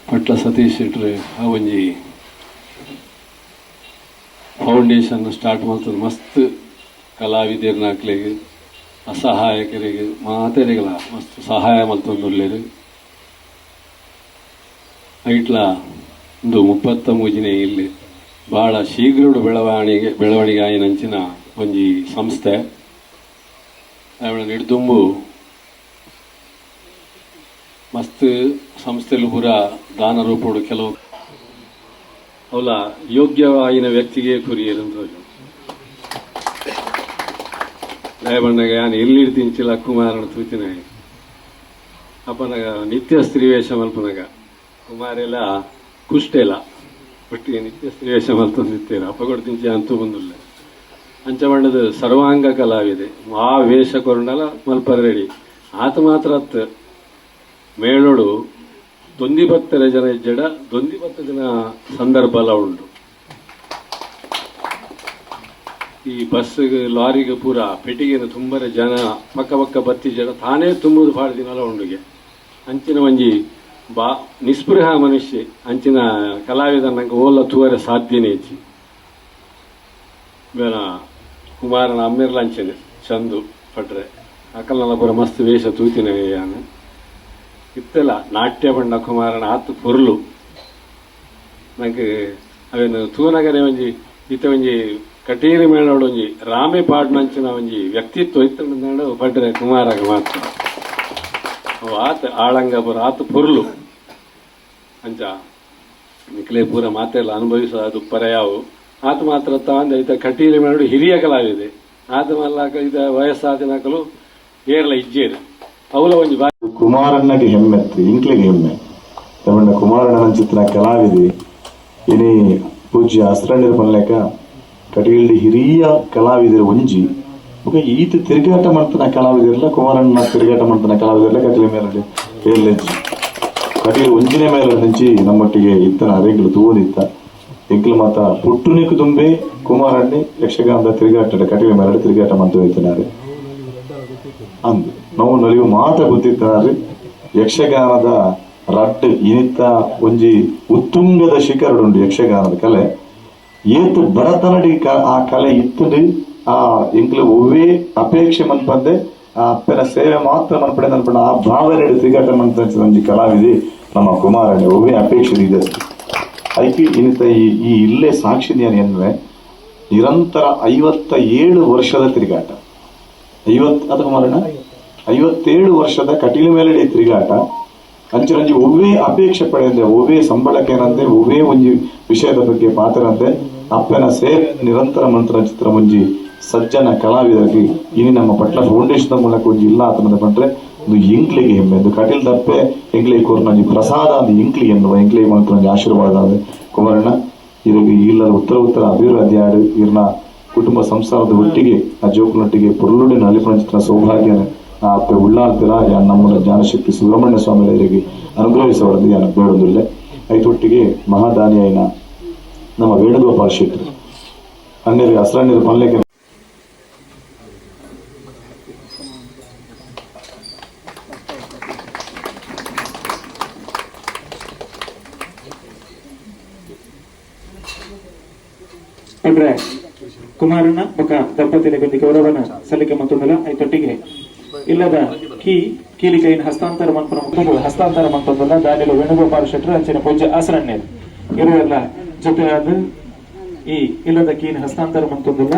Patla Satish ಶೆಟ್ರು ಆ ಒಂಜಿ ಫೌಂಡೇಶನ್ ಸ್ಟಾರ್ಟ್ ಮಲ್ತದ ಮಸ್ತ್ ಕಲಾವಿದೆರ್ನಾಕ್ಲೆಗ್, ಅಸಹಾಯಕರಿಗೆ ಮಾತೆರೆಗ್ಲ ಮಸ್ತ್ ಸಹಾಯ ಮಲ್ತೊಂದುಲ್ಲೆರ್. ಐಟ್ಲ ಉಂದು 33ನೇ ಇಲ್ಲಿ. ಬಹಳ ಶೀಘ್ರಡು ಬೆಳವಣಿಗೆ ಬೆಳವಣಿಗೆ ಆಯಿನಂಚಿನ ಒಂಜಿ ಸಂಸ್ಥೆ. ಅವಳ ನಿಡ್ದುಂಬು ಮಸ್ತ್ ಸಂಸ್ಥೆಲು ಪೂರ ದಾನ ರೂಪೋಡು ಕೆಲವು ಅವಲ ಯೋಗ್ಯವಾಯಿನ ವ್ಯಕ್ತಿಗೆ ಕೊರಿಯೆರ್ ಅಂತ. ದಯಬಣ್ಣಗ ಯಾನ್ ಎಲ್ಲಿಡ್ದಿಂಚಿಲ ಕುಮಾರನ ತೂತಿನ. ಅಪನಗ ನಿತ್ಯ ಸ್ತ್ರೀ ವೇಷ ಮಲ್ಪನಗ ಕುಮಾರೆಲ ಕುಷ್ಟೆಲ ಒಟ್ಟಿಗೆ ನಿತ್ಯ ಸ್ತ್ರೀ ವೇಷ ಮಲ್ತೊಂದಿತ್ತೇರು. ಅಪಗೊಡ್ದಿಂಚಿ ಅಂತೂ ಬಂದುಲ್ಲ. ಅಂಚ ಬಣ್ಣದ ಸರ್ವಾಂಗ ಕಲಾವಿದೆ. ಆ ವೇಷ ಕೊರಂಡಲ ಮಲ್ಪರ ರೆಡಿ. ಆತ ಮಾತ್ರ ಅತ್, ಮೇಳೋಡು ದೊಂದಿ ಬತ್ತರ ಜನ ಇಜ್ಜಡ ದೊಂದಿ ಬತ್ತದಿನ ಸಂದರ್ಭಲ ಉಂಡು. ಈ ಬಸ್, ಲಾರಿಗೆ ಪೂರ ಪೆಟ್ಟಿಗೆನ ತುಂಬರೆ ಜನ ಪಕ್ಕ ಪಕ್ಕ ಬತ್ತಿ ಜನ ತಾನೇ ತುಂಬುದು ಪಾಡ್ದಿನಲ ಉಂಡುಗೆ. ಅಂಚಿನ ಒಂಜಿ ಬಾ ನಿಸ್ಪೃಹ ಮನುಷ್ಯ. ಅಂಚಿನ ಕಲಾವಿದ ನಂಗೆ ಓಲ ತೂವರೆ ಸಾಧ್ಯನೇ ಇಜ್ಜಿ. ಬೇನ ಕುಮಾರನ ಅಮ್ಮೆರ್ಲ ಅಂಚನೆ, ಚಂದು ಪಟ್ರೆ ಅಕಲ್ನಲ ಪೂರ ಮಸ್ತ್ ವೇಷ ತೂತಿನ ಯಾನ್. ಇತ್ತೆಲ್ಲ ನಾಟ್ಯ ಬಣ್ಣ ಕುಮಾರನ ಆತ್ ಪೊರ್ಲು. ನಂಗೆ ಅವೇನು ತೂನಗನೆ ಒಂಜಿ ಇತ್ತೆ ಒಂಜಿ ಕಟೀಲು ಮೇಳೋಡು ಒಂಜಿ ರಾಮೆ ಪಾಡ್ನಂಚಿನ ಒಂಜಿ ವ್ಯಕ್ತಿತ್ವ ಇತ್ತು ಪಡ್ರೆ ಕುಮಾರಗ ಮಾತ್ರ. ಅವು ಆತ್ ಆಳಂಗ ಪೂರ ಆತ್ ಪೊರ್ಲು. ಅಂಚ ನಿಕ್ಲೆ ಪೂರ ಮಾತೆಲ್ಲ ಅನುಭವಿಸ ಅದು ಪರ್ಯಾವು. ಆತ ಮಾತ್ರ ತಾಂದ ಐತ ಕಟೀಲು ಮೇಳೋಡು ಹಿರಿಯ ಕಲಾವಿದೆ. ಆತ ಮಲ್ಲಾಕ ಇದ ವಯಸ್ಸಾದಿನಕಲು ಏರ್ಲ ಇಜ್ಜೇರು ಅವಲ ಒಂಜಿ ಬಾ. ಕುಮಾರಣ್ಣಗೆ ಹೆಮ್ಮೆತ್ತು, ಇಂಕ್ಲೆಗೆ ಹೆಮ್ಮೆ. ತಮಿಳ್ನ ಕುಮಾರಣ್ಣನ ಚಿತ್ರ ಕಲಾವಿದೆ. ಇನಿ ಪೂಜ್ಯ ಅಸ್ರಣ್ಣರು ಪನ್ಲೆಕ ಕಟೀಲ್ಡ್ ಹಿರಿಯ ಕಲಾವಿದರು ಒಂಜಿ. ಬೊಕ ಈತ ತಿರುಗಾಟ ಮಾಡ್ತನ ಕಲಾವಿದರ್ಲ, ಕುಮಾರಣ್ಣ ತಿರುಗಾಟ ಮಾಡ್ತನ ಕಲಾವಿದರ್ಲ ಕಟೀಲ್ ಮೇಲೆ ಏರ್ಲೆಜ್ಜಿ. ಕಟೀಲ್ ಒಂಜಿನೇ ಮೇಲೆ నుంచి ನಮ್ಮೊಟ್ಟಿಗೆ ಇತ್ತನ ಅರೆಂಗ್ಲು ತೂವೊಂದಿತ್ತ. ಎಂಕ್ಲು ಮಾತ ಪುಟ್ಟುನಿಕ್ ದುಂಬೆ ಕುಮಾರಣ್ಣಿ ಯಕ್ಷಗಾನದ ತಿರುಗಾಟದ ಕಟೀಲ್ ಮೇಲೆ ತಿರುಗಾಟ ಮಂತು ಹೋಯ್ತನಾರೆ ಅಂದು ನಾವು ನಲಿವು ಮಾತ್ರ ಗೊತ್ತಿತ್ತಾರೆ. ಯಕ್ಷಗಾನದ ರಡ್ಡ್ ಇನಿತ ಒಂಜಿ ಉತ್ತುಂಗದ ಶಿಖರಡುಂಡು ಯಕ್ಷಗಾನದ ಕಲೆ. ಏತ್ ಬಡತನಡಿ ಆ ಕಲೆ ಇತ್ತುಂಡು. ಆ ಎಂಕ್ಲು ಒವ್ವೇ ಅಪೇಕ್ಷೆ ಮನ್ಪಂದೆ ಆ ಅಪ್ಪನ ಸೇವೆ ಮಾತ್ರ ಮನ್ಪಡೆ ನನ್ಪಡ ಆ ಭಾವನೆಡು ತಿರುಗಾಟ ಮಂತ ಒಂಜಿ ಕಲಾವಿದೆ ನಮ್ಮ ಕುಮಾರಣ್ಣೆ. ಒವ್ವೇ ಅಪೇಕ್ಷೆ ಇದೆ ಐಕಿ ಇನಿತ ಈ ಈ ಇಲ್ಲೇ ಸಾಕ್ಷಿ ನಾನು ಎನ್ನುವೆ. ನಿರಂತರ 57 ವರ್ಷದ ತಿರುಗಾಟ. 50 ಅದು ಕುಮಾರಣ್ಣ, 57 ವರ್ಷದ ಕಟೀಲು ಮೇಲೆಡೆ ತಿರುಗಾಟ. ಅಂಚಿನಂಜಿ ಒವ್ವೇ ಅಪೇಕ್ಷೆ ಪಡೆಯಂದೆ, ಒವ್ವೇ ಸಂಬಳಕ್ಕೇನಂದೆ, ಒವ್ವೇ ಒಂಜಿ ವಿಷಯದ ಬಗ್ಗೆ ಪಾತ್ರರಂತೆ ಅಪ್ಪನ ಸೇವೆ ನಿರಂತರ ಮಂತ್ರ ಚಿತ್ರ ಒಂಜಿ ಸಜ್ಜನ ಕಲಾವಿದರಿಗೆ ಇನಿ ನಮ್ಮ ಪಟ್ಲ ಫೌಂಡೇಶನ್ ಮೂಲಕ ಒಂಜಿ ಇಲ್ಲ ಆತನದ ಪಂಡ್ರೆ ಒಂದು ಎಂಕ್ಲಿಗೆ ಹೆಮ್ಮೆ. ಒಂದು ಕಟೀಲ್ ದಪ್ಪೆ ಎಂಕ್ಲಿಗೆ ಕೋರ್ನ ಒಂಜಿ ಪ್ರಸಾದ ಅಂದ್ ಎಂಕ್ಲಿಗೆ ಎನ್ನುವ ಎಂಕ್ಲಿಗೆ ಮಾತ್ರ ಒಂಜಿ ಆಶೀರ್ವಾದ ಅಂದ್. ಕುಮಾರಣ್ಣ, ಇದಕ್ಕೆ ಇಲ್ಲ ಉತ್ತರ ಉತ್ತರ ಅಭಿವೃದ್ಧಿ ಆಡು. ಇರ್ನ ಕುಟುಂಬ ಸಂಸಾರದ ಒಟ್ಟಿಗೆ, ಆ ಜೋಕುನೊಟ್ಟಿಗೆ ಪೊರ್ಲುಡಿನ ಅಲಿಪುಣಚಿತ್ರ ಸೌಭಾಗ್ಯನ ಆ ಅಪ್ಪೆ ಉಳ್ಳಾಲ್ತಿರ ಯಾನ್ ನಮ್ಮನ ಜ್ಞಾನಶಕ್ತಿ ಸುಬ್ರಹ್ಮಣ್ಯ ಸ್ವಾಮಿ ಅವರಿಗೆ ಅನುಗ್ರಹಿಸವರದ್ದು ಯಾನ್ ಬೇಡೊಂದುಲ್ಲೆ. ಐತೊಟ್ಟಿಗೆ ಮಹಾದಾನಿಯಾಯಿನ ನಮ್ಮ ವೇಣುಗೋಪಾಲ್ ಶೆಟ್ಟಿ ಅಣ್ಣರು, ಅಸ್ರಣ್ಣರು ಪನ್ಲೆಕ್ಕೆ. ಪಂಡ್ರೆ ಕುಮಾರನ ಬೊಕ ದಂಪತಿನ ಒಂಜಿ ಗೌರವನ ಸಲ್ಲಿಕೆ ಮಲ್ತೊಂದುಲ್ಲ. ಐತೊಟ್ಟಿಗೆ ಇಲ್ಲದ ಕೀ ಕೀಲಿಕೈನ್ ಹಸ್ತಾಂತರ ಮನ್ಪುನ ಮುಖಂಡರು ಹಸ್ತಾಂತರ ಮಲ್ತೊಂದುಲ್ಲ. ದಾನಿಲು ವೇಣುಗೋಪಾಲ ಶೆಟ್ಟರು ಅಂಚನೆ ಪೂಜ್ಯ ಆಸರಣ್ಣೇರ್ ಇರುವೆಲ್ಲ ಜೊತೆಯಾದ ಈ ಇಲ್ಲದ ಕೀನ್ ಹಸ್ತಾಂತರ ಮಲ್ತೊಂದುಲ್ಲ.